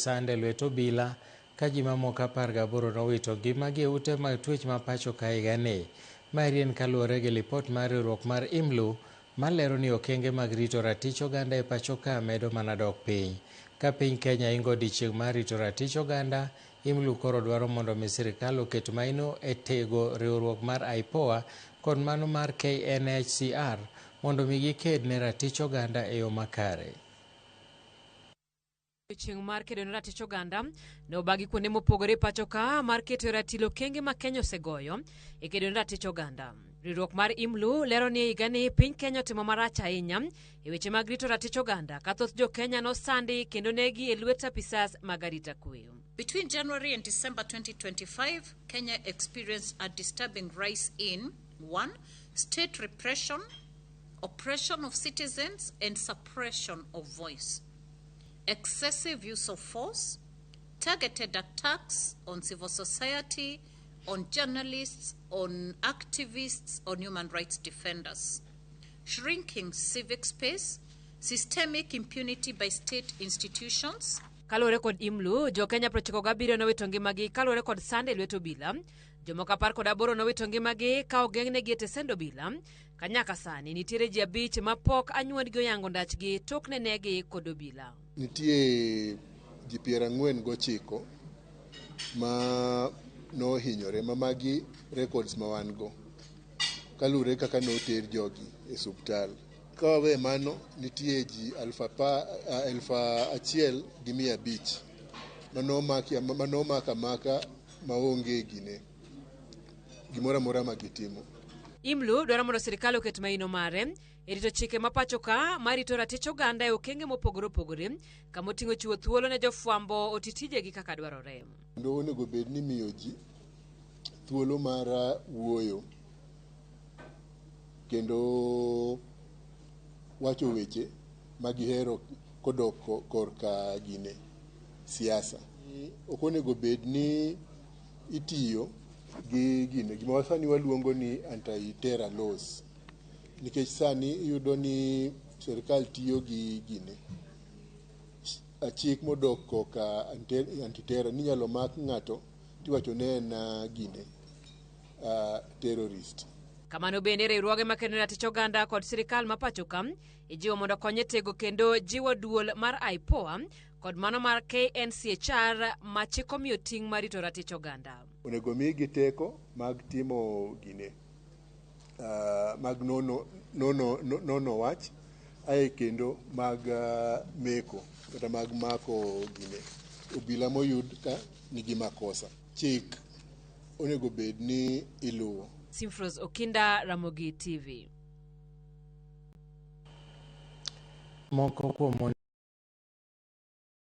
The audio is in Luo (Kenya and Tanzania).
sand e lwet obila ka ji mamoko 18 nowito ngimagi e ute mag twech ma pacho ka higani. Maeri en kaluwore gi lipot mar riwruok mar IMLU malero ni okenge mag rito ratich oganda e pacho ka medo mana dok piny. Ka piny Kenya ingo odiechieng' mar rito ratich oganda, IMLU koro dwaro mondo mi sirkal oket maino e tego riwruok mar IPOA kod mano mar KNHCR mondo mi giked ne ratich oganda e yo makare. Odiechieng' mar kedo ne ratich oganda ne obagi kuonde mopogore e pacho ka mar keto e ratil okenge ma Kenya osegoyo e kedo ne ratich oganda. Riwruok mar IMLU lero ni e higani piny Kenya otimo marach ahinya e weche mag rito ratich oganda ka thoth jo Kenya nosandi kendo negi e lwet apisas mag arita kwe. Between January and December 2025, Kenya experienced a disturbing rise in 1. State repression, oppression of citizens, and suppression of voice, excessive use of force, targeted attacks on civil society, on journalists, on activists, on human rights defenders, shrinking civic space, systemic impunity by state institutions. Kaluwore kod IMLU, jo-Kenya 97 nowito ngimagi kaluwore kod sand e lwet obila. Jomoko 18 nowito ngimagi ka ogeng'negi e tesend obila. Ka nyaka sani nitiere ji 5 ma pok anyuondgi oyango ndachgi tok nenegi kod obila. Nitie ji 49 ma nohinyore ma magi records ma wan go kaluwore kaka noter jogi e suptal. Ka wawe mano, nitie ji 1500 manomak amaka maonge gine gimoro amora ma gitimo. IMLU dwaro mondo sirkal oket maino mare e rito chike ma pacho ka ma rito ratich oganda e okenge mopogore opogore kama oting'o chiwo thuolo ne jofwambo oti tijegi kaka dwarore. Kendo onego bed ni miyo ji thuolo mar wuoyo kendo wacho weche ma gihero kodok korka gine siasa. Ok onego bed ni itiyo gi gine gima sani waluongo ni anti-terror laws, nikech sani iyudo ni sirkal tiyo gi gine chik modok koka anti-terror ni inyalo mak ng'ato tiwacho ne en gine terrorist. Kamano bende riwruoge makedo ne ratich oganda kod sirkal ma pacho ka ijiwo mondo okony e tego kendo jiwo duol mar IPOA kod mano mar KNCHR ma chik omiyo ting' mar rito ratich oganda. Onego migi teko mag timo gine mag nono wach ae kendo mag meko kata mag mako gine obila moyud ka nigi makosa. Chik onego bed ni iluwo. Simfros Okinda, Ramogi TV. Moko kuom mon